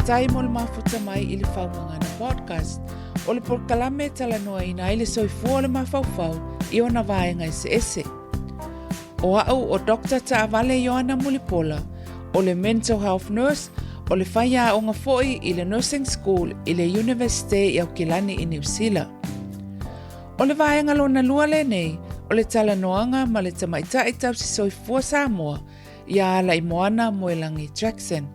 Faafetai mo le mafuta mai i le Faumagana Podcast. O le polokalame e talanoaina ai le soifua o le mafaufau i ona vaega eseese. O au o Dr. Taavale Ioana Mulipola, o le Mental Health Nurse, o le faiaoga foi i le Nursing School i le Iunivesite i Aukilani i Niu Sila. O le vaega lona lua lenei o le talanoaga ma le tamaitai tausi soifua Samoa ia Alaimoana Moelangi Jackson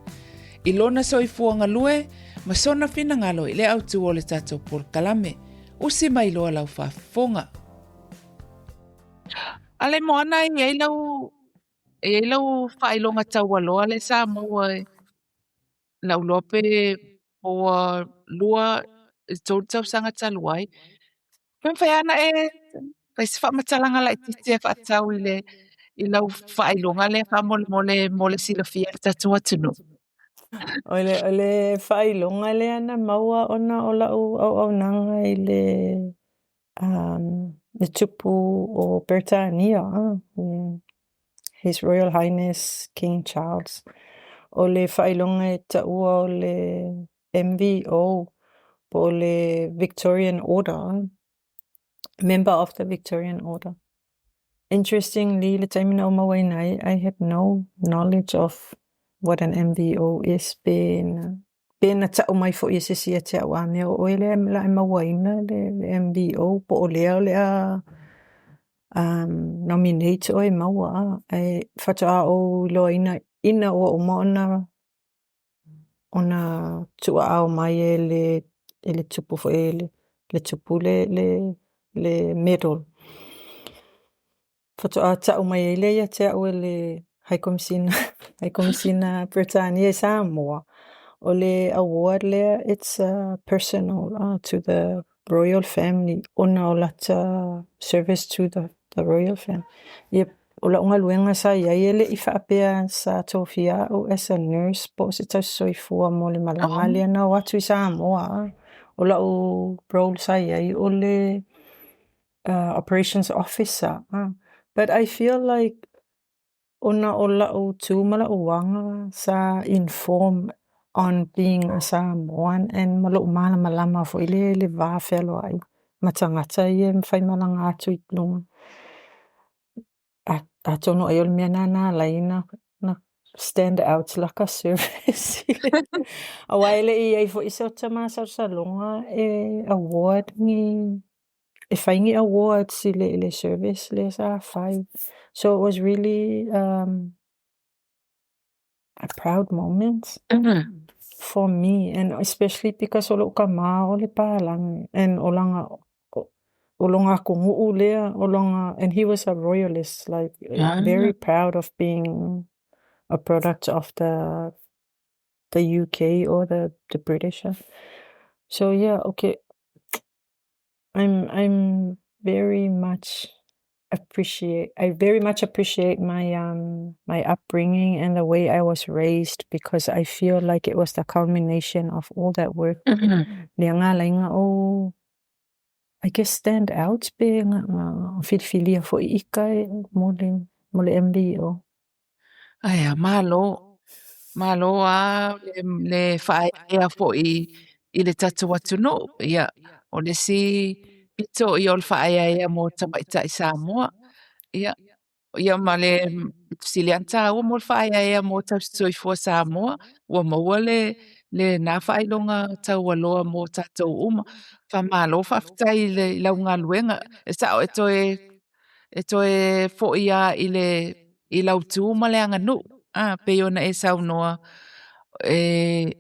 i lona soifua galue ma sona finagalo i le autu o le tatou polokalame. Usi mai loa lau faafofoga. Alaimoana e i ai lau e i ai lau faailoga taualoa lea sa maua e lau iloa pe po ua 2 i le 3 tausaga talu ai. Pe mafai lava ona e fai se faamatalaga laitiiti e faatatau i le i lau faailoga lea faamolemole mo le silafia e le tatou atunuu. O le faailoga lea na maua ona o lau auaunaga i le tupu o Peretania, His Royal Highness King Charles. O le faailoga e taua o le MVO po o le Victorian Order, Member of the Victorian Order. Interestingly, i le taimi na ou mauaina ai, I had no knowledge of what an MVO is pe na pe na tau mai foi e se isi ia te au a mea o oe lea o le a e mauaina le MVO po o lea o le a nominate oe e maua ae faatoa ou iloaina ina ua uma ona tuuaao mai e le tupu foi le tupu le medal. Faatoa tau mai ai lea ia te au e le High Komesina Peretania i Samoa o le award lea, it's a personal to the royal family ona o lata service to the royal family. Ia, o lau galuega sa iai e lei faapea sa tofia au as a nurse po o se tausi soifua mo le malaga lea na o atu i Samoa. O lau role sa iai o le operations officer, but I feel like ona o lau tu ma lau aga sa inform on being a Samoan and ma lou malamalama foi lea i le va fealoai ma tagata ia e faimalaga atu i luga. Atonu ai o le mea lena na ala ai ona stand out laka service aua e lei iai foi so ta masalosaloga e award ni e fai ni awards i le service lea sa fai. So it was really a proud moment for me, and especially because o lou tama o le palagi and o lana o lona atunuu lea o lona, and he was a royalist, like very proud of being a product of the UK or the British. So yeah, okay, I'm very much appreciate I very much appreciate my upbringing and the way I was raised, because I feel like it was the culmination of all that work lea na ala ai ona ou, I guess, stand out pe na filifilia foi ita mo le MVO. Aia, malo. Malo a le faaeaea foi i le tatou atunuu. Ia, o le isi pito ia o le faaeaea mo tamaitai Samoa. Ia, ia ma le fesili lava ona taua mo le faaeaea mo tausi soifua Samoa. Ua maua le lena faailoga taualoa mo tatou uma. Faamalo faafetai i le lau galuega. E sao e toe foi lava i lau tu ma le aganuu. Ah, pei ona e saunoa e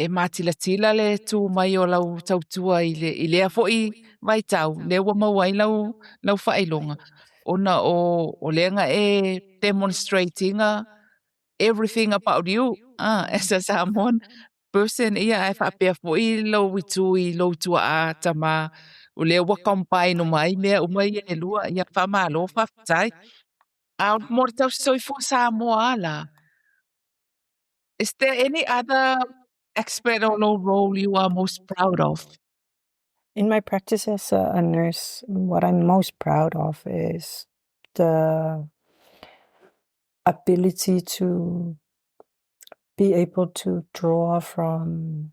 matilatila le tu mai o lau tautua i lea foi vaitau, lea ua maua ai lau faailoga. Ona o lea na e demonstrate ina everything about you as a Samoan person, ia ae faapea foi lou itu i lou tuaa tama o lea ua combine uma ai mea uma ia e lua. Ia, faamalo faafetai. A mo le tausi soifua Samoa ala. Is there any other aspect o lou role you are most proud of? In my practice as a nurse, what I'm most proud of is the ability to be able to draw from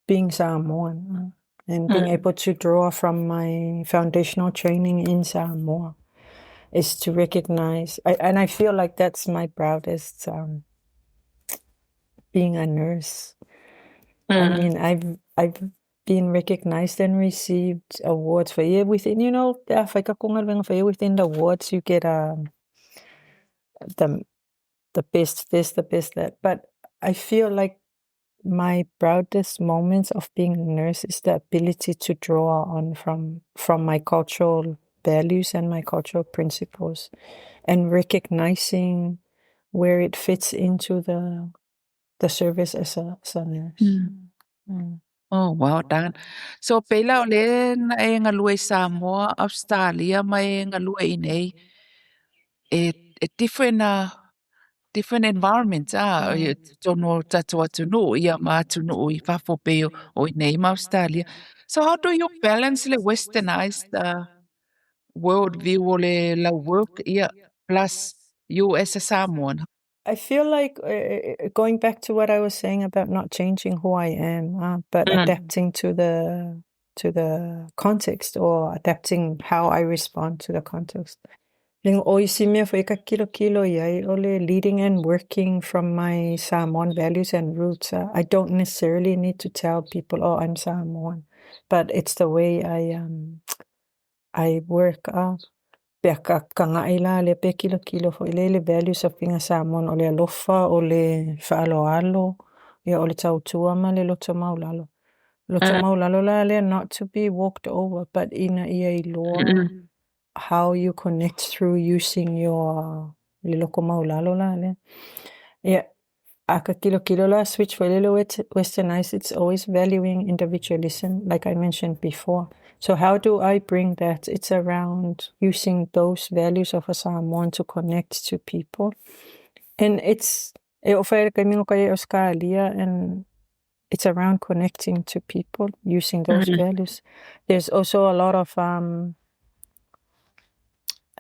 being Samoan and being able to draw from my foundational training in Samoa is to recognize, and I feel like that's my proudest being a nurse. I mean, I've been recognized and received awards for yeah within within the awards you get the best this, the best that. But I feel like my proudest moments of being a nurse is the ability to draw on from my cultural values and my cultural principles and recognizing where it fits into the service as a nurse. Oh, well done. So pela o le na e galue i Samoa, Australia ma e galue i nei e different environments i totonu o tatou atunuu ia ma atunuu i fafo pei o i nei ma Australia. So how do you balance le westernized world view o le lau work ia plus you as a Samoan? I feel like going back to what I was saying about not changing who I am, but adapting to the context or adapting how I respond to the context. O isi mea foi ka kilokilo iai o le leading and working from my Samoan values and roots. I don't necessarily need to tell people, "Oh, I'm Samoan," but it's the way I work. Pe ka ngai la le pe kilokilo foi le values of being a Samoan o le alofa, o le whaaloalo, ia o le tautua ma le loto maulalo. Loto maulalo la lea, not to be walked over, but ina ia iloa how you connect through using your le loko maulalo la lea. Ia, a ka kilokilo la switch foi le westernized, it's always valuing individualism, like I mentioned before. So how do I bring that? It's around using those values of a Samoan to connect to people. And it's e o whae ka mingo kai Australia, and it's around connecting to people using those values. There's also a lot of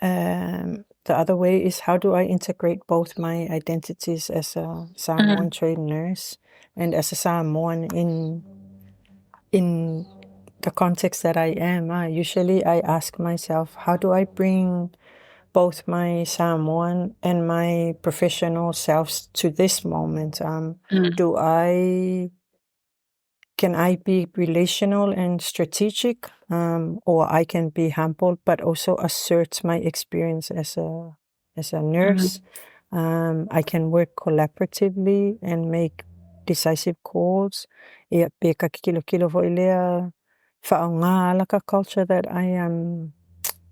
the other way is, how do I integrate both my identities as a Samoan trained nurse and as a Samoan in the context that I am? Usually I ask myself, how do I bring both my Samoan and my professional selves to this moment? Do I can I be relational and strategic, or I can be humble but also assert my experience as a nurse. I can work collaboratively and make decisive calls. Ia pe ka kilokilo foi lea whaonga ala ka culture that I am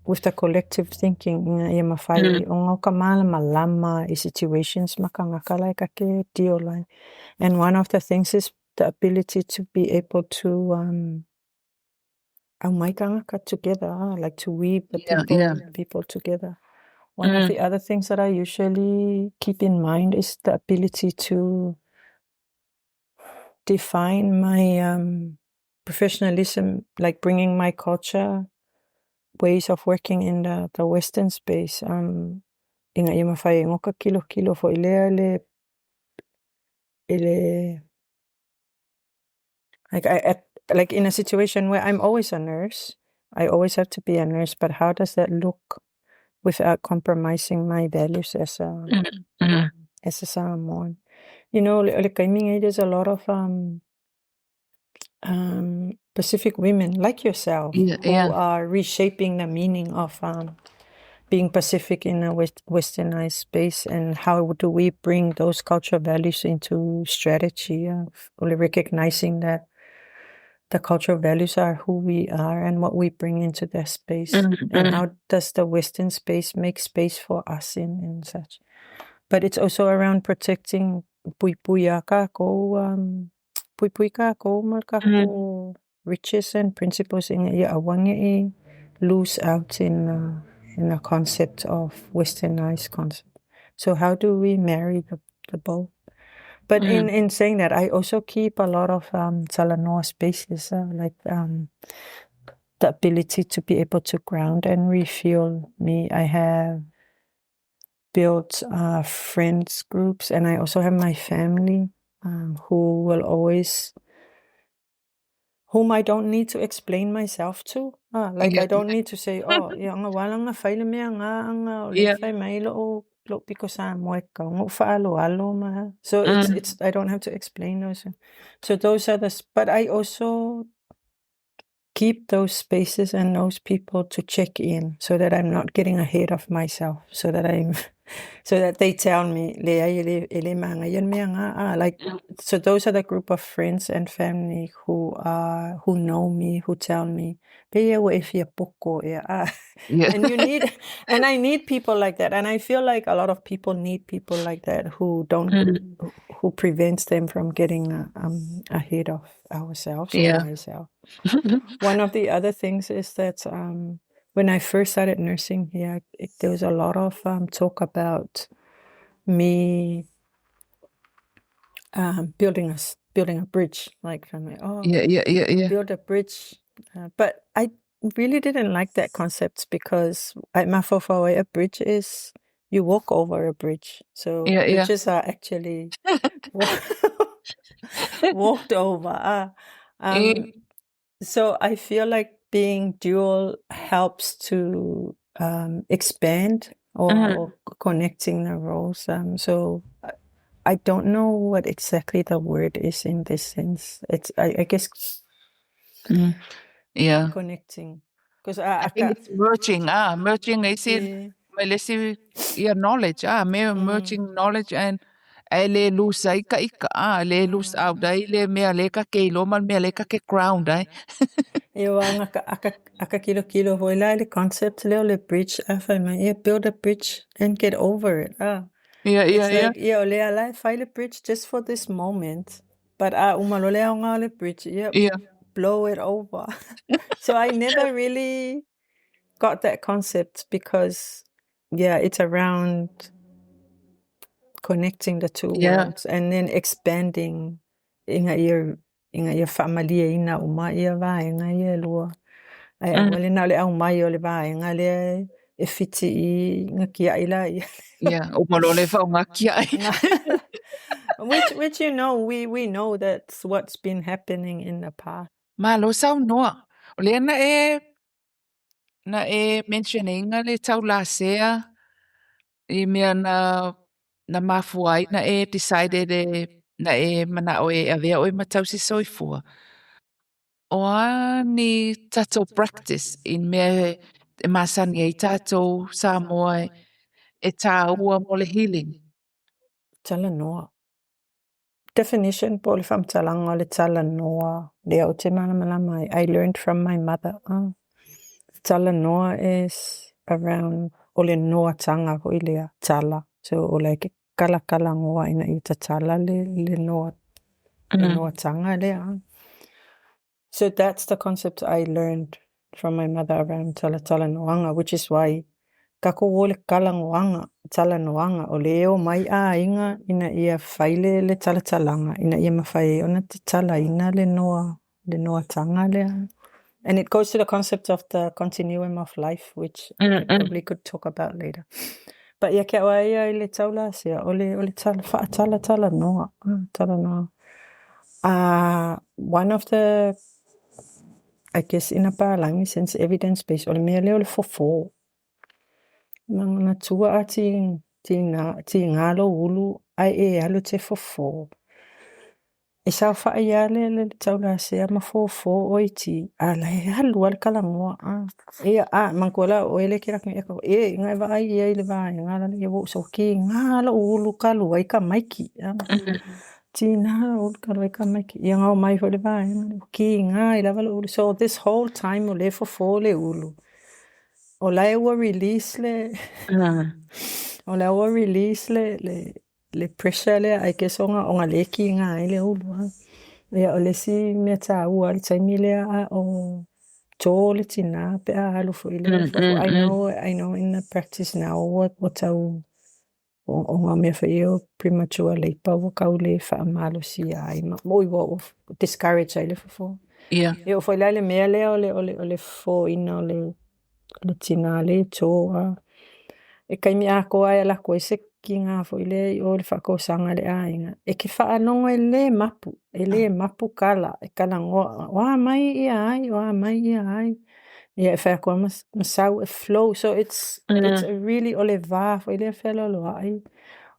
with the collective thinking ina ia mawhai o ngau ka malamalama i situations makangaka lai ka ke deal lai. And one of the things is the ability to be able to au mai kangaka together, like to weave the people people together. One of the other things that I usually keep in mind is the ability to define my professionalism, like bringing my culture ways of working in the Western space. Ina ia mawhai ngoka kilokilo foi lea le ele like I at like in a situation where I'm always a nurse, I always have to be a nurse, but how does that look without compromising my values as a as a Samoan? Le kaimi there's a lot of Pacific women like yourself who are reshaping the meaning of being Pacific in a westernized space, and how do we bring those cultural values into strategy of really recognizing that the cultural values are who we are and what we bring into that space, and how does the Western space make space for us in such. But it's also around protecting puipuia kākou, puipui kākou ma kākou riches and principles ina ia aua ne'i lose out in the concept of westernized concept. So how do we marry the both? But in saying that, I also keep a lot of talanoa spaces, like the ability to be able to ground and refuel me. I have built friends groups, and I also have my family who will always whom I don't need to explain myself to. Like I don't need to say, oh, ia aga ua ala ona fai le mea lena aga o lea fai mai lo'u piko Samoa e tatau ona ou fa'aaloalo ma. So it's it's I don't have to explain those. So those are the but I also keep those spaces and those people to check in so that I'm not getting ahead of myself, so that they tell me, leai e le manaia le mea lena. Like, so those are the group of friends and family who know me, who tell me, pei ua e fia poto ea. And you need and I need people like that. And I feel like a lot of people need people like that who don't who prevents them from getting ahead of ourselves or myself. One of the other things is that when I first started nursing here, there was a lot of talk about me building a bridge, like from like, oh, build a bridge. But I really didn't like that concept because at mafaufau ai, a bridge is you walk over a bridge. So bridges are actually walked over. So I feel like being dual helps to expand or connecting the roles. So I don't know what exactly the word is in this sense. It's I guess connecting because I think it's merging, merging isi ma le isi ia knowledge, me merging knowledge and e le lose ai ka ika, le lose out ai le mea le ka ke iloa ma le mea le ka ke ground ai. Ia ua aka aka aka kilokilo foi la le concept lea o le bridge a fai mai ia build a bridge and get over it. It's like ia o lea la e fai le bridge just for this moment. But a uma loa le aoga o le bridge, ia blow it over. So I never really got that concept because, yeah, it's around connecting the two worlds and then expanding ina ia fa'amalieina uma ia vaega ia e lua. Ae aua le na o le aumai o le vaega lea e fiti i na tia'i laia. Ia, uma loa le fa'aaoga tia'i. Which we know that's what's been happening in the past. Malo saunoa. O lea na e mention ina le taulasea i mea na mafua ai na e decided e na e mana'o e avea oe ma tausi soifua. O a ni tatou practice i mea e masani ai tatou Samoa e tāua mo le healing? Talanoa. Definition po o le fa'amatalaga o le talanoa lea ou te malamalama ai. I learned from my mother. Talanoa is around o le noataga foi lea tala. So o like kalakalanoa ina ia tatala le noa le noataga lea. So that's the concept I learned from my mother around talatalanoaga, which is why tatou o le talanoaga, talanoaga, o le o mai aiga ina ia fai le talatalaga, ina ia mafai ai ona tatalaina le noataga lea. And it goes to the concept of the continuum of life, which I probably could talk about later. But ia ke au ia i le taulasea, o le tala, fa'atalatalanoa, talanoa. One of the, I guess in a palagi sense, evidence based, o le mea lea o le fofo. Manatua a tiga tiga lou ulu ae e alu e te fofo. E saofa'i lava le taulasea ma fofo oe i ti, a o la e alu lava le talanoa. Ia, a manatua la o oe lea e te alu atu e na e vaai i ai i le vaega lale ia ua ou sau tiga lou ulu talu ai tamaiti. Tiga lou ulu talu ai tamaiti. Ia na omai foi le vaega lea, tiga ai lava lou ulu. So this whole time o lea e fofo le ulu, o la e ua release le o la ua release le pressure lea, I guess ona le tiga ai le ulu. Ia o le isi mea tāua le taimi lea a o tō le tina pe a alu foi le fofo. I know in the practice now ua tau o ngā mea foi ia o premature labour ua tau le fa'amalosia ai ma oi ua discourage ai le fofo. E oo foi la i le mea lea o le fofoina o le tina lea e tō. E taimi atoa lava e alu atu ai se tina foi lea i o i le faatosaga a le aiga, e te faalogo e le mapu, e le mapu tala, e talanoa, o a mai ai, o a mai ai. Ia e fai atu lava ma sau e flow. So it's really o le va foi lea fealoaloai,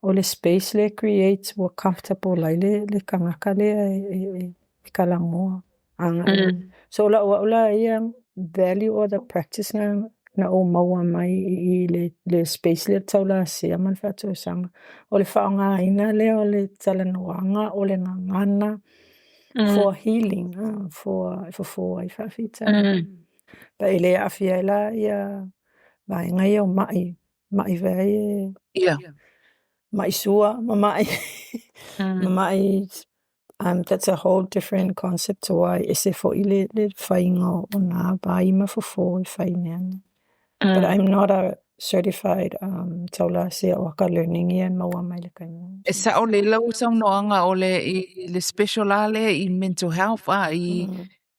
o le space lea e create ua comfortable ai le tagata lea e talanoa agai i luma. So o la'u au la ia value o the practice lena na ou maua mai i i le space lea o le taulasea ma le faatosaga, o le faaaogaina lea o le talanoaga o le gagana for healing, for e fofo ai faafitauli. E le aafia ai la ia vaega ia o mai, mai mai sua ma mai ma mai that's a whole different concept aua e ese foi le faiga o na vai ma fofo e fai i mea na. But I'm not a certified taulasea o ata learning ia e maua mai le taimi. E sao lelei lau saunoaga o le i le special lava lea i mental health a i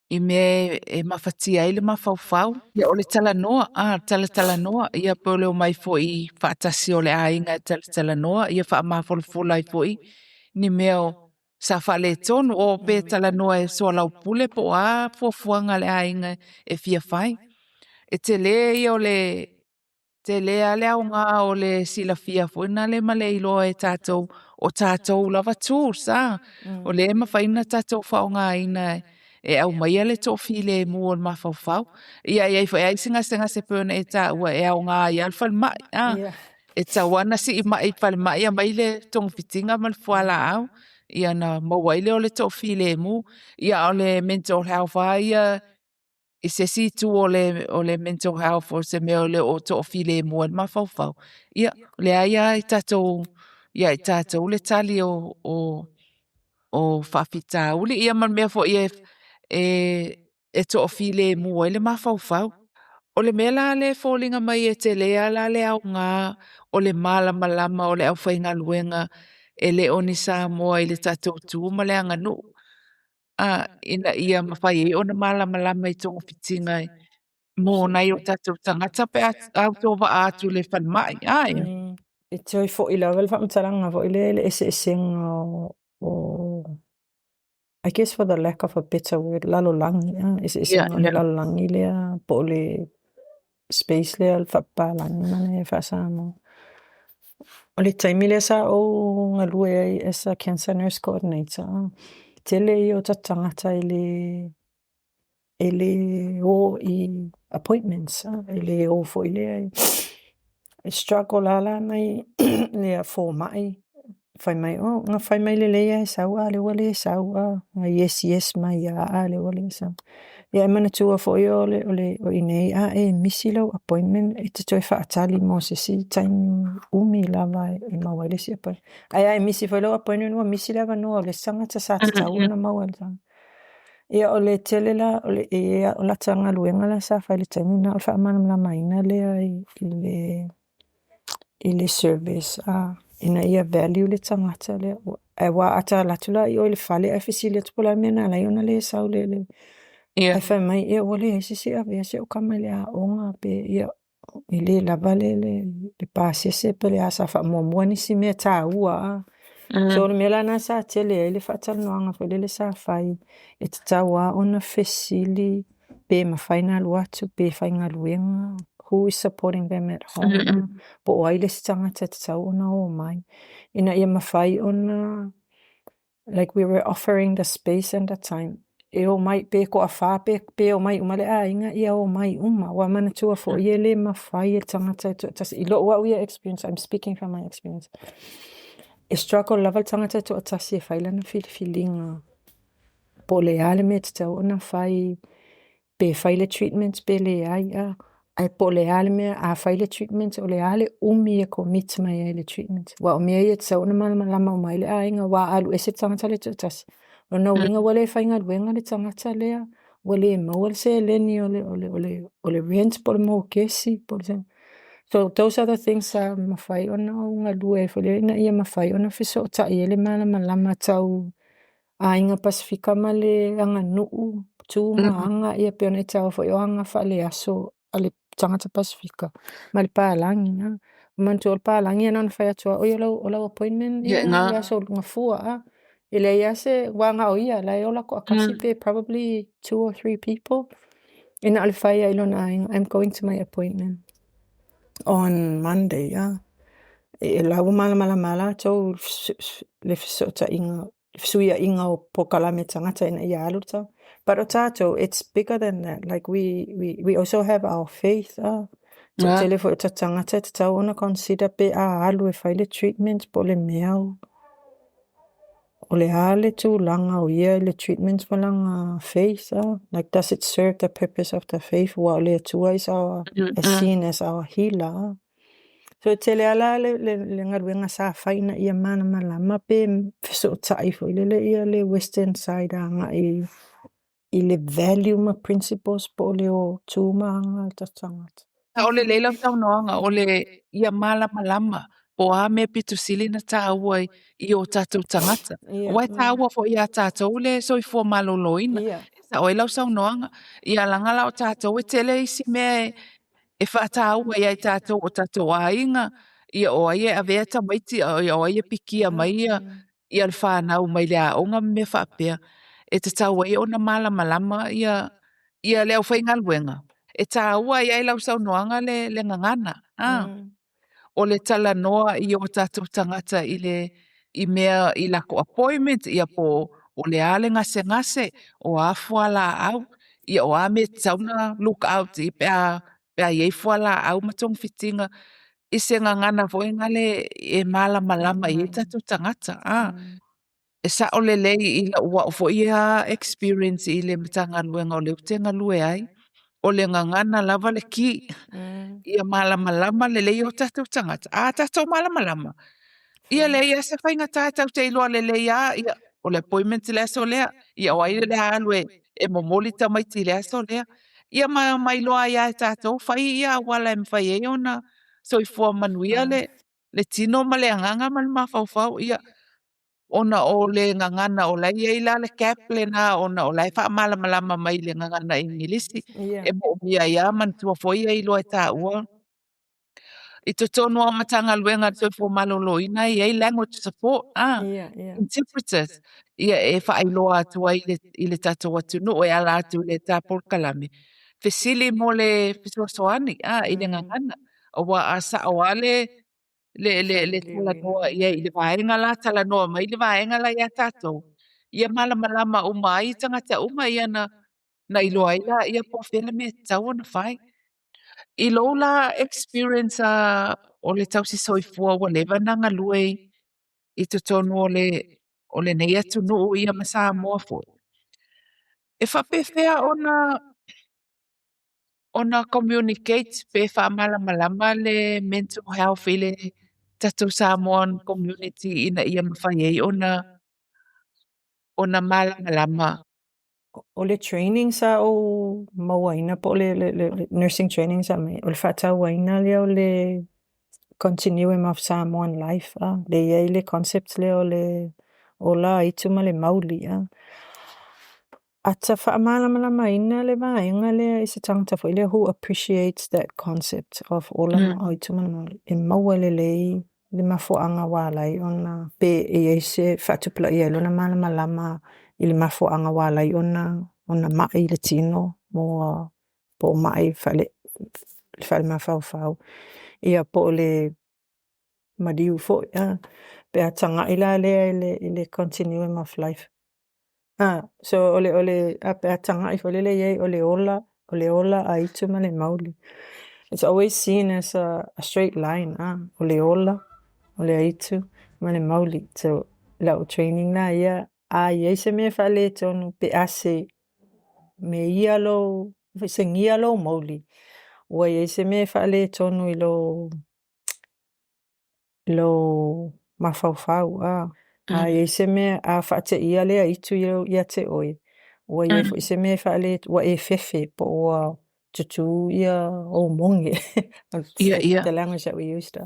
i mea e mafatia ai le mafaufau. Ia o le talanoa, a talatalanoa, ia pe o le omai foi faatasi o le aiga e talatalanoa, ia faamafolafola ai foi ni mea o sa faaletonu o pe talanoa e soalaupule po o a fuafuaga a le aiga e fia fai. E tele ia o le tele lava le aoga o le silafia foi lena le ma le iloa e tatou o tatou lava tools a o lea e mafai ona tatou faaaogaina e aumaia le toafilemu o le mafaufau. Ia e i ai foi lava isi gasegase pei ona e taua e aoga ai lava le falemai a e tatau lava ona sii mai i le falemai aumai le togafitiga ma le fualaau ia ona maua ai lea o le toafilemu. Ia a o le mental health lava ia i se isi itu o le mental health o se mea o le o toafilemu ai le mafaufau, ia, o lea ia i tatou, ia i tatou le tali o faafitauli, ia ma le mea foi e toafilemu ai le mafaufau. O le mea la lea e foliga mai e tele lava la le aoga o le malamalama o le aufaigaluega e le o ni Samoa i le tatou tu ma le aganuu, a, ina ia mafai ai ona malamalama i togafitiga mo nai o tatou tagata pe a autovaa atu i le falemai. Ae. E toe foi lava le faamatalaga foi lea i le eseesega o I guess for the lack of a better word, lalolagi, eseesega o le lalolagi lea po o le space lea faapapalagi ma le faa-Samoa. O le taimi lea sa ou galue ai as a cancer nurse coordinator, tele ia o tatou tagata e le o i appointments, e le o foi lea e struggle lava la nai fomai fai mai, oh na fai mai lelei lava e sau a o lea ua le sau. Na yes yes mai lava a o lea ua le sau. Ia e manatua foi o i inei a e misi lau appointment e te toe faatali mo se isi taimi umi lava e maua ai le isi appointment. Ae a e misi foi lau appointment ua misi le avanoa o le isi tagata sa tatau ona maua e le tagata. Ia o le tele la o le o lata galuega la sa fai i le taimi lena o le faamalamalamaina lea i le service ina ia value le tagata lea. Aua a ta alu atu la i o i le fale ae fesili atu po o le a le mea na ala ai ona le sau le ae fai mai, ia ua leai se isi e avea si au tama i le aoga pe ia e le lava le pasese pe le a sa faamuamua nisi mea taua a. So o le mea la lena sa tele ai le faatalanoaga foi lele sa fai e tatau lava ona fesili pe mafai ona alu atu pe faigaluega, who is supporting them at home, po o ai le isi tagata e tatau ona omai ina ia mafai ona like we were offering the space and the time e omai pe toafa pe omai uma le aiga ia omai uma. Ua manatua foi e le mafai e le tagata e toatasi i lou au ia experience, I'm speaking from my experience, e struggle lava le tagata e toatasi e fai lana filifiliga po o le a le mea e tatau ona fai, pe fai le treatment pe leai a, ae po o le a le mea a fai le treatment o le a le umi e commit mai ai i le treatment. Aua o mea ia e tatau ona malamalama uma ai le aiga aua a alu ese le tagata lea e toatasi, o lona uiga ua le faigaluega le tagata lea, ua le maua le seleni o le rent po o le mokesi po o le. So those are the things sa mafai ona ou galue ai foi lea ina ia mafai ona fesootai ai le malamalama tau aiga Pasefika ma le aganuu, tu ma aga ia pei ona e taua foi o aga faaleaso a le tagata Pasefika ma le palagi. Manatua o le palagi ia na ona fai atu lava, oi o lau appointment Ia ia ina. le aso Gafua a. E leai lava se aua na o ia, la e ola toatasi pe probably 2 or 3 people. E na o le fai lava i lona aiga, I'm going to my appointment on Monday a. E la ua malamalama lava latou i le fesootaiga fesuiaiga o polokalame a tagata ina ia alu le tagata. But o tatou, it's bigger than that. Like we also have our faith. Toatele foi o tatou tagata e tatau ona consider pe a alu e fai le treatment po o le mea o le a le tulaga o ia i le treatment ma lana faith. Like does it serve the purpose of the faith? Aua o le Atua is our is seen as our healer. So e tele lava la le galuega sa fai ina ia malamalama pe fesootai foi lele ia le western side agai i le value ma principles po o le tu ma aga o tatou tagata. O le lelei lau saunoaga o le ia malamalama po o a mea pito sili ona taua i o tatou tagata. Aua e taua foi ia tatou le soifua maloloina. E sao ai lau saunoaga. Ia leaga la o tatou e tele isi mea e faataua ia i tatou o tatou aiga, ia o ai e avea tamaiti, ia o ai e pikia mai ia le fanau mai le aoga ma mea faapea. E tatau ai ona malamalama ia le aufaigaluega. E taua ai ai lau saunoaga le gagana. O le talanoa i o tatou tagata i le i mea i latou appointment, ia po o le a le gasegase, o a fualaau, ia o a mea e tatau ona look out i pe a i ai fualaau ma togafitiga i se gagana foi lale e malamalama i ai tatou tagata. E sao lelei i lau au foi ia experience i le Matagaluega o lea ou te galue ai, o le gagana lava le ki. Ia malamalama lelei o tatou tagata. A tatou malamalama, ia leai lava se faigata e tatou te iloa lelei lava ia o le appointment le aso lea, ia o ai le a alu e momoli tamaiti i le aso lea. Ia ma iloa ai lava e tatou fai ia auala e mafai ai ona soifua manuia le tino ma le agaga ma le mafaufau. Ia ona o le gagana o la e i ai la le gap lena ona o la e faamalamalama mai i le gagana Igilisi. E moomia ai lava manatua foi e iloa e taua i totonu o Matagaluega a le Soifua Maloloina e i ai language support, interpreters ia e faailoa atu ai i le tatou atunuu e ala atu i le ta polokalame fesili mo le fesoasoani i le gagana. Aua a sao lava le talanoa i ai i le vaega la, talanoa mai le vaega la ia tatou, ia malamalama uma ai tagata uma ia na iloa ai laia po o fea le mea e tatau ona fai. I lou la experience o le tausi soifua ua leva ona galue i totonu o lenei atunuu ia ma Samoa foi. E faapefea ona communicate pe faamalamalama le mental health i le tatou Samoan community ina ia mafai ai ona malamalama? O le training sa ou mauaina po o le nursing training sa aumai, o le faatauaina lea o le continuum of Samoan life a. Lea e i ai le concept lea o le ola, aitu ma le mauli a. Ata faamalamalamaina le vaega lea i se tagata foi lea who appreciates that concept of ola, aitu ma le mauli. E maua lelei le mafuaaga ua ala ai ona pe e i ai se faatupulaia ai lona malamalama i le mafuaaga ua ala ai ona mai i le tino mo po o mai faalemafaufau ia po o le maliu foi a. Pe a tagai la lea i le continuum of life. So o le a pe a tagai foi lele i ai o le ola, o le ola, aitu ma le mauli. It's always seen as a straight line a. O le ola, o le aitu ma le mauli. So lau training la ia, a i ai se mea faaletonu pe a se me ia lou segia lou mauli, ua i ai se mea faaletonu i lou mafaufau a. A i ai se mea a faateia le aitu ia te oe, ua i ai foi se mea ua e fefe po o ua tutū ia ou moge. The language that we used.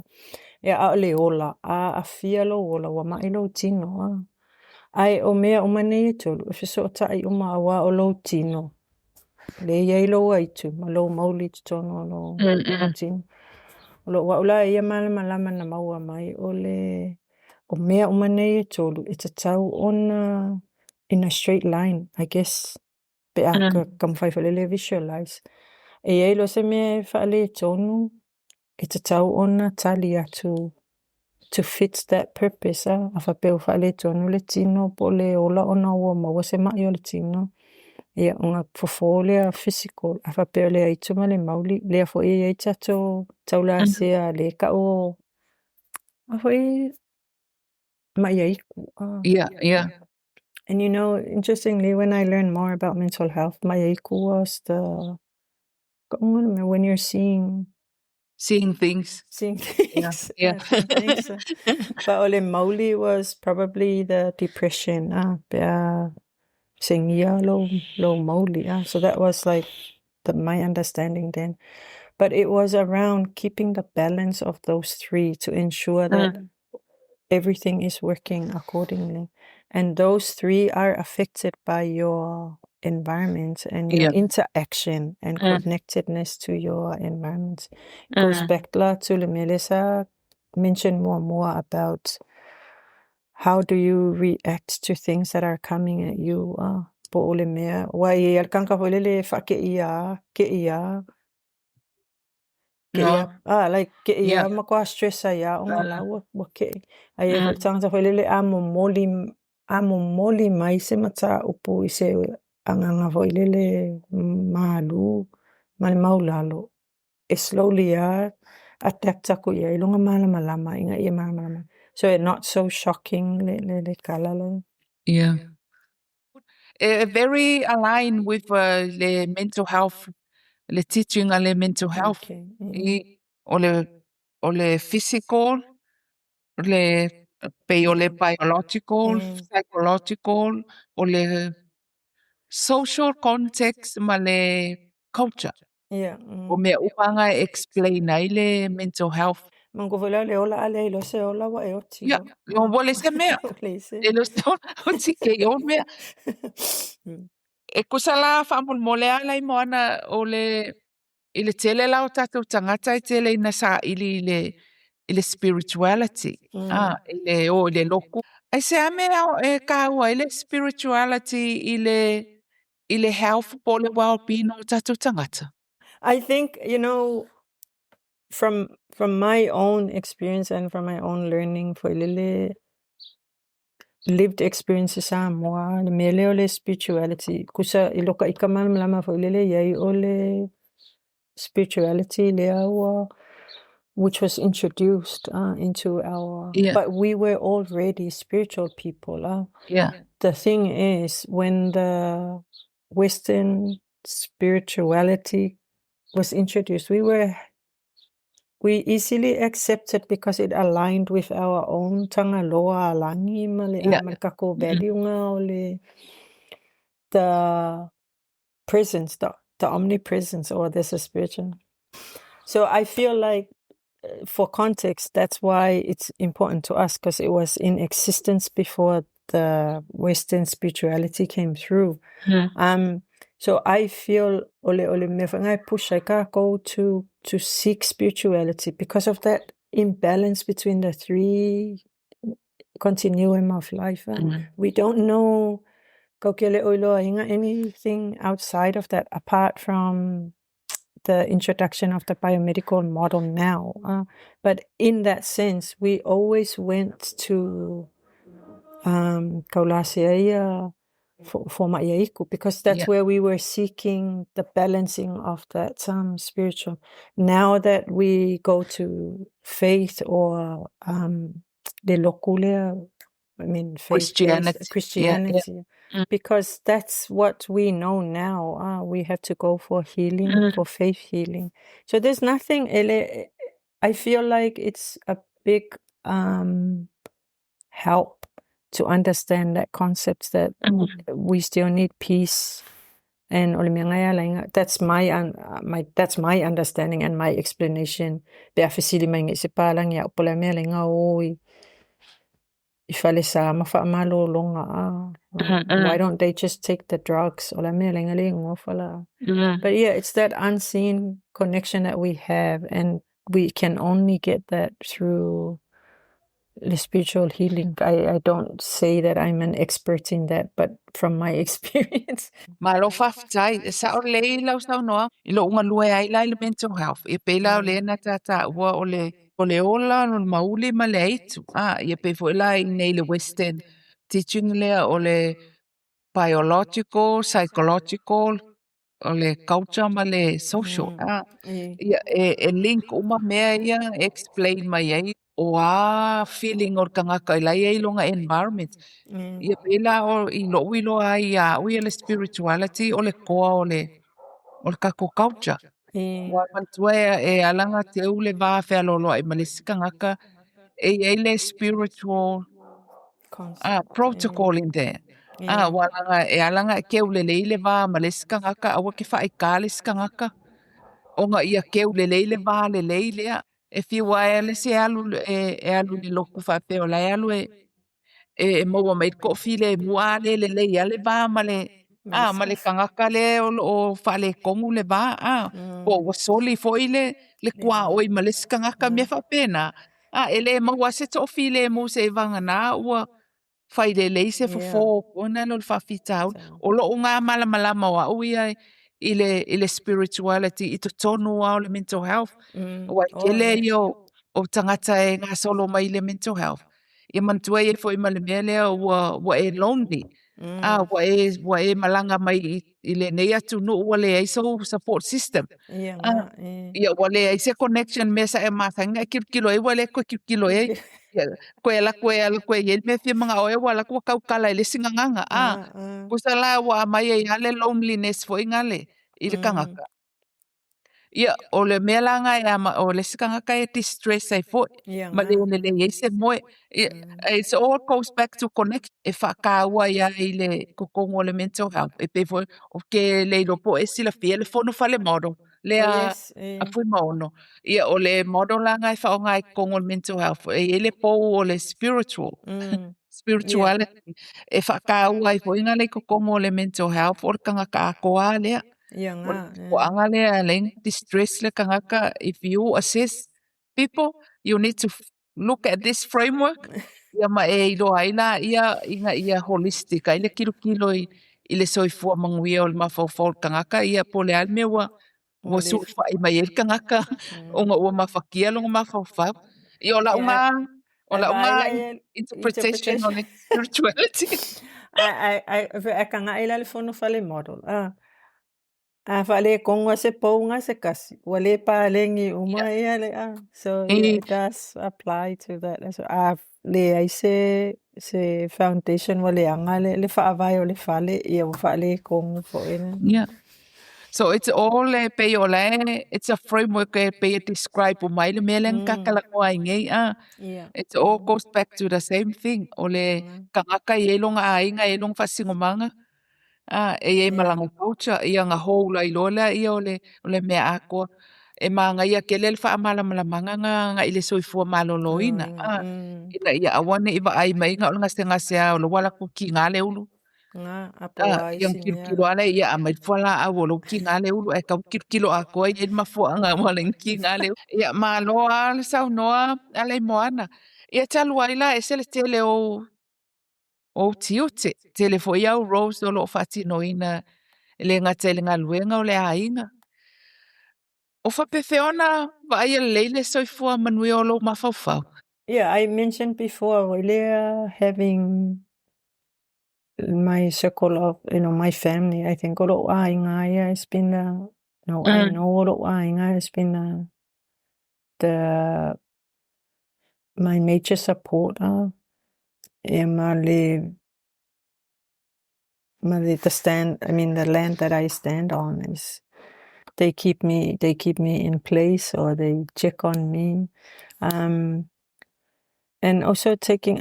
Ia a o le ola, a aafia lou ola ua mai lou tino a. Ae o mea uma nei e tolu, e fesootai uma aua o lou tino. Lea e i ai lou aitu ma lou mauli i totonu o lou tino. O lo'u a'u la ia malamalama na maua mai o le o mea uma nei e tolu e tatau ona in a straight line, I guess, pe a taumafai foi lele e visualize. E i ai loa se mea e faaletonu, e tatau ona tali atu to fit that purpose. A faapea ua faaletonu le tino po o le ola ona ua maua se mai o le tino, ia ona fofo lea physical. A faapea o le aitu ma le mauli, lea foi e i ai tatou taulasea lea e tau o a foi mai aitu. And interestingly, when I learned more about mental health, mai aitu was the when you're seeing Seeing things. Seeing things. Seeing things. But o le mauli was probably the depression, pe a segia lou mauli. So that was like my understanding then. But it was around keeping the balance of those three to ensure that everything is working accordingly. And those three are affected by your environment and your interaction and connectedness to your environment. Goes back la to le mea lea sa mention muamua about how do you react to things that are coming at you. Po o le mea, aua e i ai lava le tagata foi lele e faakeia lava, kei lava, kei lava, like kei lava matua stress ai lava ona o la ua kei. Ae i ai foi le tagata foi lele a momoli mai se mataupu i se agaga foi lele malu ma le maualalo, e slowly lava adapt atu i ai lona malamalama ina ia malamalama. So it not so shocking le tala lea. Yeah. Very aligned with le mental health, le teaching a le mental health. O le physical, le pei o le biological, psychological, o le social context ma le culture. O mea uma aga e explain ai le mental health. Manatua foi la o le ola a leai loa se ola ua e oti. Ia, ua leai se mea. Ua leai se. E le o se ola, oti ke o mea. E tusa la faamolemole lava Laimoana o le i le tele la o tatou tagata e tele ina saili i le spirituality, i le o i le lotu. Ae se a mea e taua ai le spirituality i le health po o le well-being o tatou tagata? I think, from my own experience and from my own learning foi lele lived experience i Samoa, le mea lea o le spirituality, tusa i lota ita malamalama foi lele i ai o le spirituality lea ua which was introduced into our but we were already spiritual people. The thing is, when the Western spirituality was introduced, we easily accepted because it aligned with our own tagaloa alagi ma le ma le tatou value o le the presence, the omnipresence, or there's a spiritual. So I feel like, for context, that's why it's important to us, because it was in existence before the Western spirituality came through. So I feel o le mea foi lena e push ai tatou to seek spirituality because of that imbalance between the three continuum of life. We don't know tatou te le o iloaina anything outside of that apart from the introduction of the biomedical model now. But in that sense, we always went to taulasea ia fomai aitu because that's where we were seeking the balancing of that spiritual. Now that we go to faith or le lotu lea, I mean, faith-based Christianity. Christianity, because that's what we know now. We have to go for healing, for faith healing. So there's nothing, ele, I feel like it's a big help to understand that concept that we still need peace. And o le mea ngai ala inga, that's my understanding and my explanation. Pe a fesili mai ngai se palangi au po le mea le inga o i falesa ma whaamalolonga. Why don't they just take the drugs? O le mea le inga le ingoa whala. But yeah, it's that unseen connection that we have, and we can only get that through the spiritual healing. I don't say that I'm an expert in that, but from my experience. Malo faafetai, e sao lelei lau saunoaga i lou galue ai la i le mental health. Ia pei la o lea na tataua o le o le ola, o le mauli ma le aitu. Ah, ia pei foi la i nei le western teaching lea o le biological, psychological, o le culture ma le social. Ah, ia e link uma mea ia e explain mai ai o a feeling o le tagata i la e i ai lona environment. Ia pei la o i lou iloa ai ia au ia le spirituality o le koa o le o le tatou culture. Ua manatua e ala ona teu le va fealoaloai ma le isi tagata e i ai le spiritual protocol in there. Ua ala e ala ona e keu lelei le va ma le isi tagata aua e te faaita le isi tagata ona ia keu lelei le va lelei lea. E fiu lava e le isi e alu e alu i le lotu faapea o la e alu e e maua mai le toafilemu, a le lelei lava le va ma le a ma le tagata lea o lo o faaletonu le va, a po o ua soli foi le le tuaoi ma le isi tagata, mea faapena. A e le maua lava se toafilemu seiavagana ua fai lelei se fofo ona lea o le faafitauli. O lou na malamalama o au ia i le spirituality i totonu lava o le mental health. Aua e tele ia o tagata e gasolo mai i le mental health. Ia manatua e i ai foi ma le mea lea ua e lonely. A ua e malaga mai i lenei atunuu ua leai sou support system. Ia ua leai se connection mea sa e masani ona e tilotilo ai ua le toe tilotilo i ai. Ia toe alu atu e alu atu e i ai le mea e fia manao ai ua alu atu ua tautala i le isi gagana. A tusa la ua aumai ai lava le loneliness foi lale i le tagata. Ia o le mea la lena e ama o le isi tagata e distress ai foi ma le lelei ai se moe. Ia it's all goes back to connect e faataua ai lava i le totonu o le mental health. E pei foi ou te le iloa po o e silafia le Fonofale model lea a Fuimaono. Ia o le model la lena e faaaoga i totonu o le mental health. E i ai le pou o le spiritual, spirituality e faataua ai foi lea i totonu o le mental health o le tagata atoa lea. O le mafuaaga lea e ala ai ona distress le tagata. If you assess people, you need to look at this framework ia ma e iloa ai laia ina ia holistic ai le tilotilo i le soifua manuia o le mafaufau o le tagata ia po o le a le mea ua ua sulufai mai ai le tagata ona ua mafatia lona mafaufau. Ia o lau na o lau na interpretation o le spirituality. Ae taga'i la le Fonofale model a A faaletonu lava se pou na se tasi, ua le paleni uma ia le a. So yeah, it does apply to that as well. A leai se se foundation ua leaga le faavae o le fale, ia ua faaletonu foi lea. Yeah. So it's all e pei o la e it's a framework e pei e describe uma ai le mea lea na tatalanoa ai nei a. It's all goes back to the same thing. O le tagata e i ai lona aiga, e i ai lona faasinomaga. A, e i ai ma lana culture, ia ona houla ai loa lea o le o le mea atoa. E manaia tele le faamalamalamaga na agai i le soifua maloloina, a, ina ia aua ne i vaai mai na o le gasegase lava o lea ua alu atu tiga le ulu. A, ia ona tilotilo lava lea, ia aumai le fualaau o lea ua tiga le ulu, ae tatau ona tilotilo atoa i ai le mafuaaga ua ala ai ona tiga le ulu. Ia malo lava le saunoa Alaimoana. Ia talu ai la e ese le tele o ou ou tiute. Tele foi au roles o lo o faatinoina e le gata i le galuega o le aiga. O faapefea ona vaaia lelei le soifua manuia o lou mafaufau? Yeah, I mentioned before, really having my circle of, my family, I think o lou aiga ia has been the, no, I know o lou aiga has been the my major supporter ia ma le ma le the stand, I mean the land that I stand on is they keep me in place or they check on me. And also taking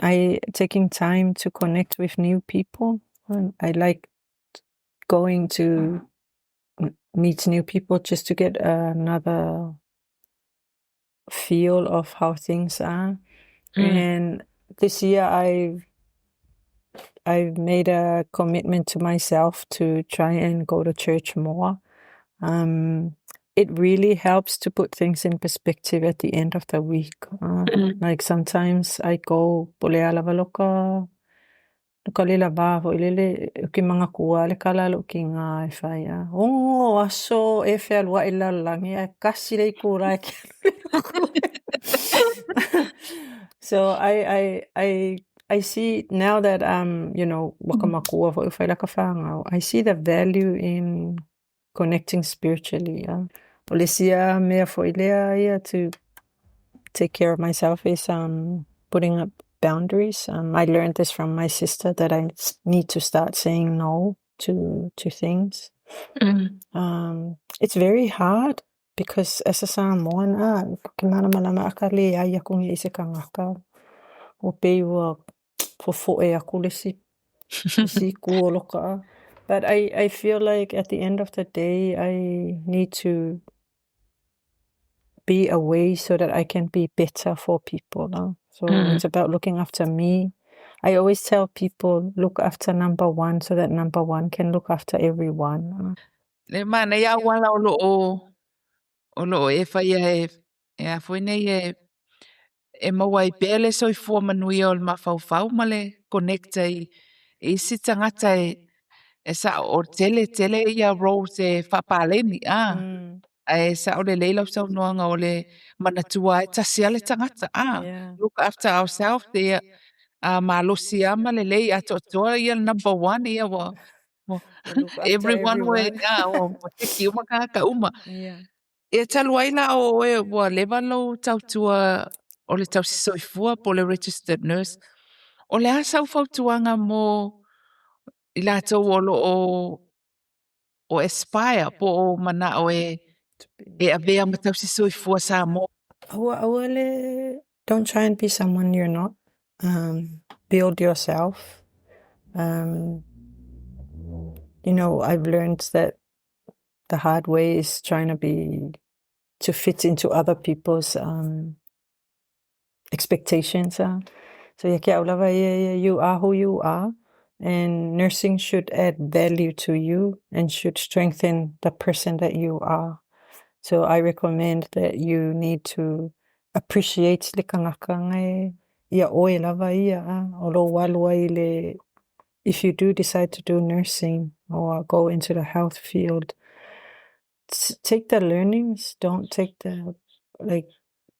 time to connect with new people. I like going to meet new people just to get another feel of how things are. And this year I've made a commitment to myself to try and go to church more. It really helps to put things in perspective at the end of the week. Like sometimes I go, po o le a lava lou ka le lava foi lele, ou te manatua lava le tala a lou tina e fai, 6 aso o e fealuai i le lalolagi ae tasi le itula e te alu ai i le lotu. So I see now that um ua ka matua foi ua fai lata fanau, I see the value in connecting spiritually. O le isi lava mea foi lea ia to take care of myself is putting up boundaries. I learned this from my sister that I need to start saying no to things. It's very hard because as a Samoan ou te malamalama a ta leai atu nei i se kanaka ua pei ua fofo'e atu le isi itu o lota. But I feel like at the end of the day I need to be away so that I can be better for people. So it's about looking after me. I always tell people look after number one so that number one can look after everyone. Le manaia auala o lo o o lo o e faia e e a foi nei e e maua ai pea le soifua manuia o le mafaufau ma le connect ai i isi tagata e e sa'o o tele tele ia roles e faapaleni a ae sa'o lelei lau saunoaga o le manatua e tasi a le tagata a look after ourselves ia a malosi a ma lelei atoatoa ia le number one ia ua everyone ua ua teki uma tagata uma. Ia talu ai la o oe ua leva lou tautua o le tausi soifua po o le registered nurse, o le a sau fautuaga mo i latou o lo o o aspire po o mana'o e e avea ma tausi soifua Samoa? Aua aua le don't try and be someone you're not. Build yourself. I've learned that the hard way is trying to be to fit into other people's expectations. So ia te au lava ia ia, you are who you are, and nursing should add value to you and should strengthen the person that you are. So I recommend that you need to appreciate le kanaka e ia oe lava ia o lou alu ai le if you do decide to do nursing or go into the health field, take the learnings, don't take the like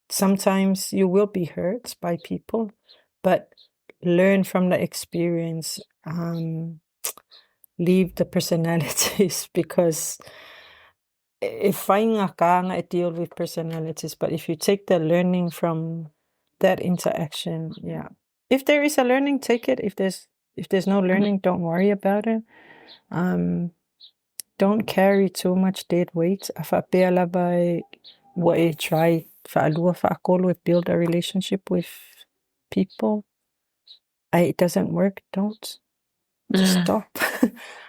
sometimes you will be hurt by people, but learn from the experience. Leave the personalities because e faigata ona e deal with personalities, but if you take the learning from that interaction, yeah. If there is a learning, take it. If there's no learning, don't worry about it. Don't carry too much dead weight. A faapea lava e ua e try faalua faatolu e build a relationship with people. It doesn't work, don't. Just stop.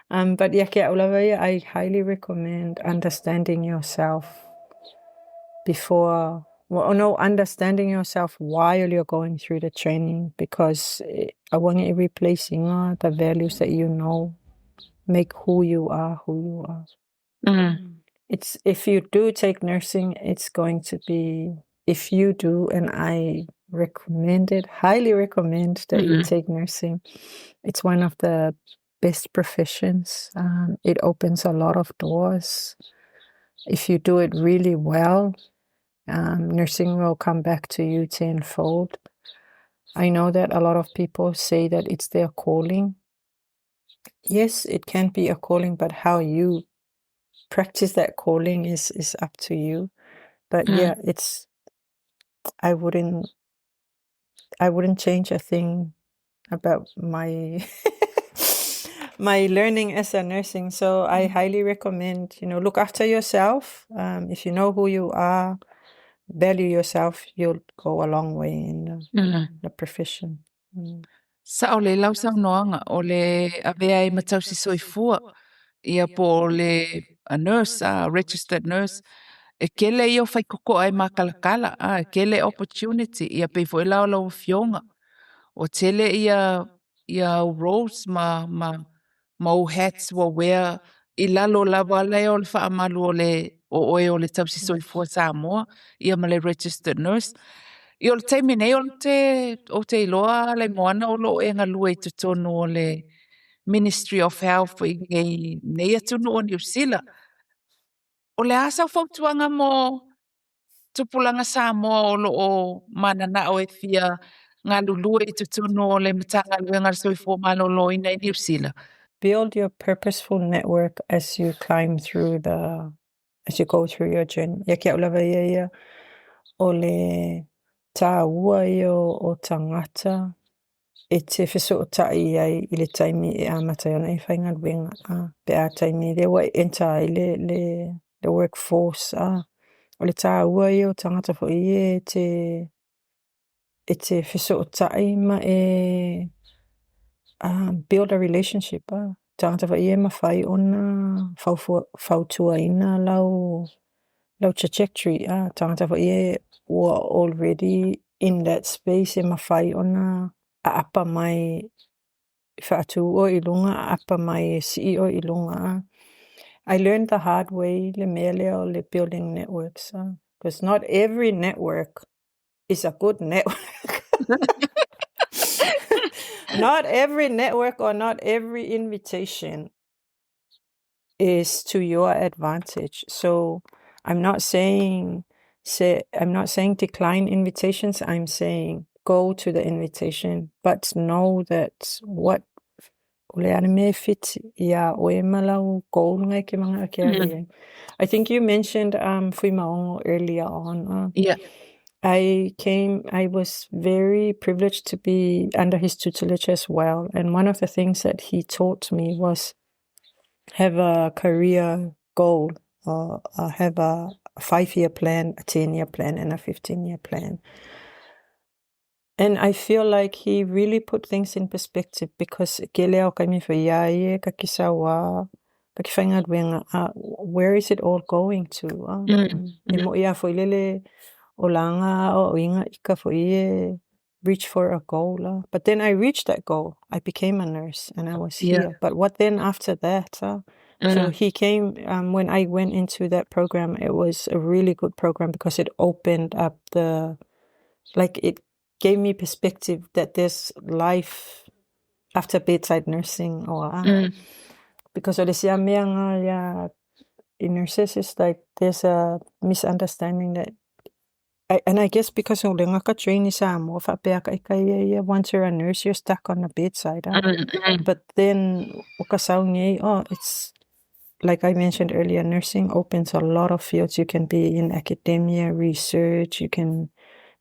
But ia te au lava ia, I highly recommend understanding yourself before, well, no, understanding yourself while you're going through the training because aua ne i replacing the values that you know make who you are who you are. It's if you do take nursing, it's going to be if you do, and I recommend it, highly recommend that you take nursing. It's one of the best professions. It opens a lot of doors. If you do it really well, nursing will come back to you tenfold. I know that a lot of people say that it's their calling. Yes, it can be a calling, but how you practice that calling is up to you. But yeah, it's I wouldn't change a thing about my learning as a nursing. So I highly recommend, look after yourself. If you know who you are, value yourself, you'll go a long way in the profession. Sa'o lelei lau saunoaga o le avea ai ma tausi soifua ia po o le a nurse, a registered nurse, e kele ia o faikoko'a e makalakala a e kele opportunity ia pei foi la o lau afioga ua tele ia ia au roles ma ma ma ou hats ua wear. I lalo lava lea o le faamalu o le o oe o le tausi soifua Samoa, ia ma le registered nurse. Ia o le taimi nei o te, ou te iloa Laimoana o lo o e galue i totonu o le Ministry of Health i nei atunuu o Niu Sila. O le a sau fautuaga mo tupulaga Samoa o lo o mananao e fia galulue i totonu o le Matagaluega o le Soifua Maloloina i Niu Sila? Build your purposeful network as you climb through the as you go through your journey. Ia ke au lava ia ia o le tāua ia o tagata e te fesootai ai i le taimi e amata ai ona e faigaluega a pe a taimi lea ua e enter ai le workforce a. O le tāua ia o tagata foi ia e te fesootai ma e build a relationship a. Tagata foi ia e mafai ona fautuaina lau trajectory a. Tagata foi ia ua already in that space e mafai ona aapa mai e faatu oe i luga aapa mai e sii oe i luga a. I learned the hard way le mea lea o le building networks a. Because not every network is a good network. Not every network or not every invitation is to your advantage. So I'm not saying decline invitations. I'm saying go to the invitation, but know that what o le a le mea e fit ia oe ma lau goal nga e ke manga ke mm. I think you mentioned Fuimaono earlier on. Yeah. I was very privileged to be under his tutelage as well. And one of the things that he taught me was have a career goal, or have a 5-year plan, a 10-year plan, and a 15-year plan. And I feel like he really put things in perspective because kele o kaimi fo ia ia ka ki sawa, ka ki whaingaluenga, where is it all going to? E mo ia fo ilele o langa o inga ika fo ie reach for a goal. But then I reached that goal. I became a nurse and I was here. But what then after that? So he came, when I went into that program, it was a really good program because it opened up the, like it gave me perspective that there's life after bedside nursing or because o le sia mea nga ia in nurses is like there's a misunderstanding that and I guess because o le ngaka train i Samoa whaapea ka ika ia ia once you're a nurse you're stuck on the bedside. But then o ka sau nei, oh, it's like I mentioned earlier, nursing opens a lot of fields. You can be in academia, research, you can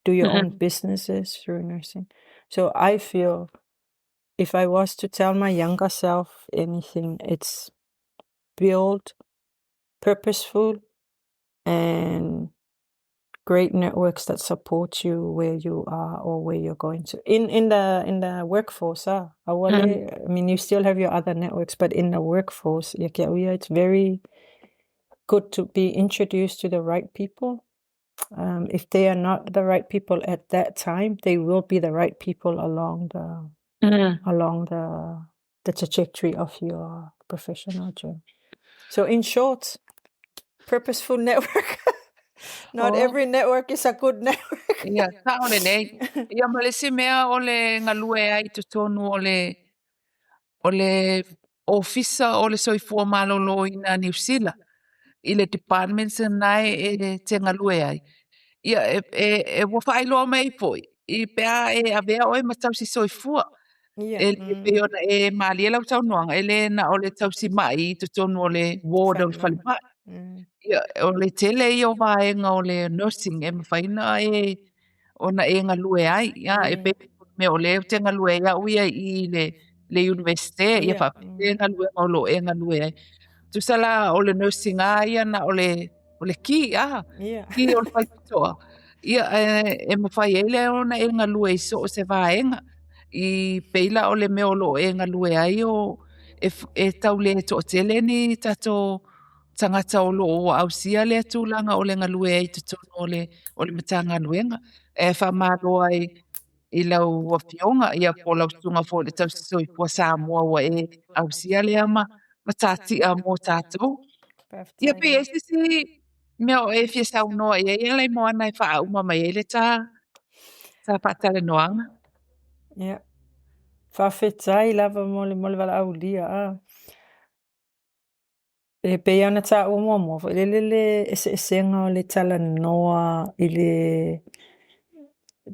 do your own businesses through nursing. So I feel if I was to tell my younger self anything, it's build purposeful and great networks that support you where you are or where you're going to. In the workforce, I mean, you still have your other networks, but in the workforce, ia ke au ia, it's very good to be introduced to the right people. If they are not the right people at that time, they will be the right people along the along the trajectory of your professional journey. So in short, purposeful network. Not every network is a good network. Ia, ta o le nei. Ia ma le isi mea o le galue ai i totonu o le ofisa o le Soifua Maloloina Niu Sila i le department na e te galue ai. Ia, e ua faailoa mai foi, i pe a e avea oe ma tausi soifua. E le pei ona e malie lau saunoaga, e le na o le tausi mai i totonu o le ward o le falemai. Ia, o le tele ia o vaega o le nursing e mafai na e ona e galue ai. Ia, e pei mea o lea ou te galue ai au ia i le universite, ia faapea galuega o lo o e galue ai. Tusa la o le nursing a ia na o le ki a, ki o le faitotoa. Ia, e mafai ai lea ona e galue i so o se vaega. I pei la o le mea o lo o e galue ai o e tau le toatele ni tatou tagata o lo o ausia lea tulaga o le galue ai i totonu o le Matagaluega. E faamalo ai i lau afioga ia po o lau susuga foi i le tausi soifua Samoa ua e ausia lea ma matatia mo tatou. Ia pe i ai se isi mea o e fia saunoa i ai Alaimoana e faauma mai ai le ta ta faatalanoaga. Ia. Faafetai lava mo le mo le valaaulia a. E pei ona taua muamua foi lele le eseesega o le talanoa i le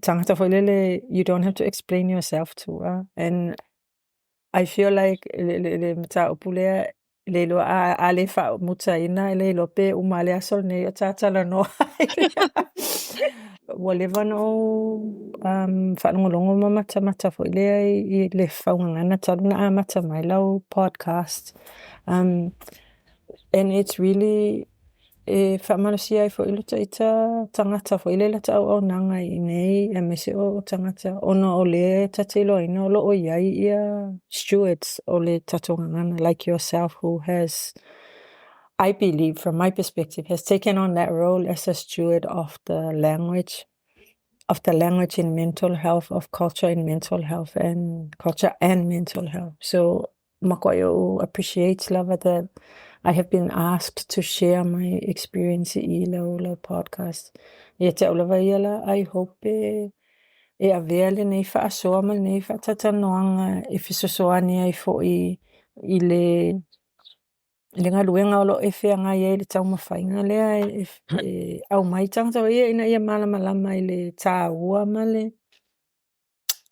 tagata foi lele you don't have to explain yourself to a and I feel like le le le mataupu lea e le iloa a le faamutaina e le iloa pe uma lava le aso lenei o ta talanoa ai. Ua leva ona ou faalogologo ma matamata foi lea i le faugagana talu ona amata mai lau podcast. And it's really e faamalosia ai foi lo ta ita tagata foi lea i lata auaunaga i inei aemaise o tagata ona o lea ta te iloaina o lo o i ai ia stewards o le tatou gagana like yourself who has I believe from my perspective has taken on that role as a steward of the language of the language in mental health, of culture in mental health and culture and mental health. So matuai ou appreciate lava that I have been asked to share my experience i lau lau podcast. Ia te au lava ia la I hope e e avea lenei faasoa ma lenei faatalatalanoaga e fesoasoani ai foi i le i le galuega o lo o e feagai ai i le taumafaiga lea e e aumai tagata ia ina ia malamalama i le taua ma le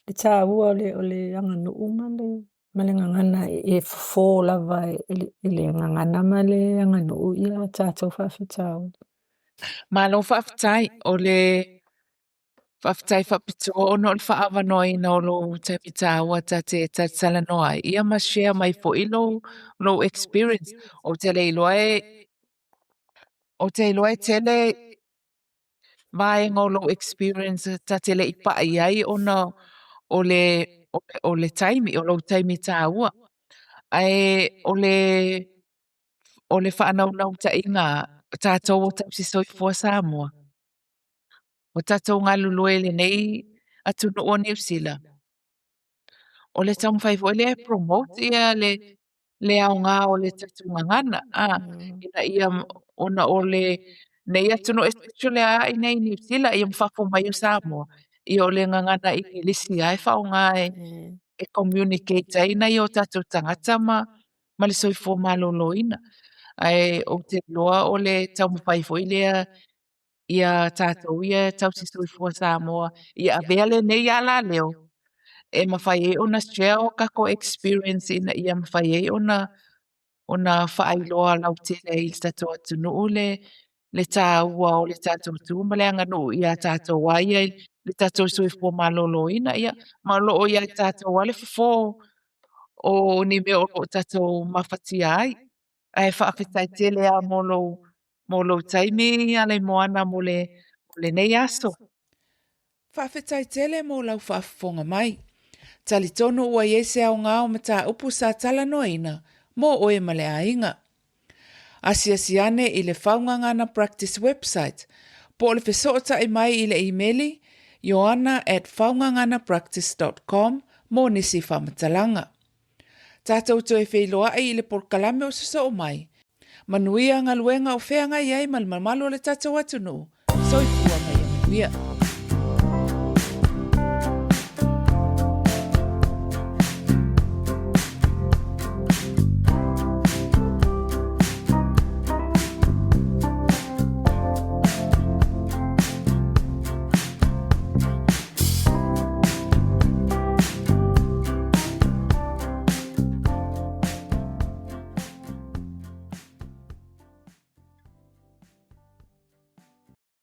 le taua o le aganuu ma le ma le gagana e fofo lava e le gagana ma le aganuu ia tatou faafitauli. Malo faafetai o le faafetai faapitoa ona o le faaavanoaina o lou taimi taua ta te talatalanoa ai ia ma share mai foi lou lou experience. Ou te le iloa e ou te iloa e tele vaega o lou experience ta te le i pa'i ai ona o le o le taimi, o lou taimi taua. Ae o le o le faanaunautaiga o tatou o Tausi Soifua Samoa, ua tatou galulue i lenei atunuu o Niu Sila, o le taumafai foi lea e promote ia le le aoga o le tatou gagana a ina ia ona o lenei atunuu especially lava i inei i Niu Sila ia ma fafo mai o Samoa, ia o le gagana Igilisi lava e faaaoga e e communicate ai nai o tatou tagata ma ma le soifua maloloina. Ae ou te iloa o le taumafai foi lea ia tatou ia Tausi Soifua Samoa ia avea lenei alaleo e mafai ai ona share o tatou experience ina ia mafai ai ona ona faailoa lautele ai i le tatou atunuu le le taua o le tatou tu ma le aganuu ia tatou lava ia i le tatou soifua maloloina ia ma o lo o ia tatou lava le fofo o ni mea o lo o tatou mafatia ai. Ae faafetai tele lava mo lou mo lou taimi Alaimoana mo le mo lenei aso. Faafetai tele mo lau faafofoga mai. Talitonu ua i ai se aoga o mataupu sa talanoaina mo oe ma le aiga. Asiasi ane i le Faugagana Practice website po o le fesootai mai i le imeli ioana at faugaganapractice dot com mo nisi faamatalaga. Tatou toe feiloai i le polokalame o sosoo mai. Manuia galuega o feagai ai ma le mamalu o le tatou atunuu. Soifua ma ia manuia.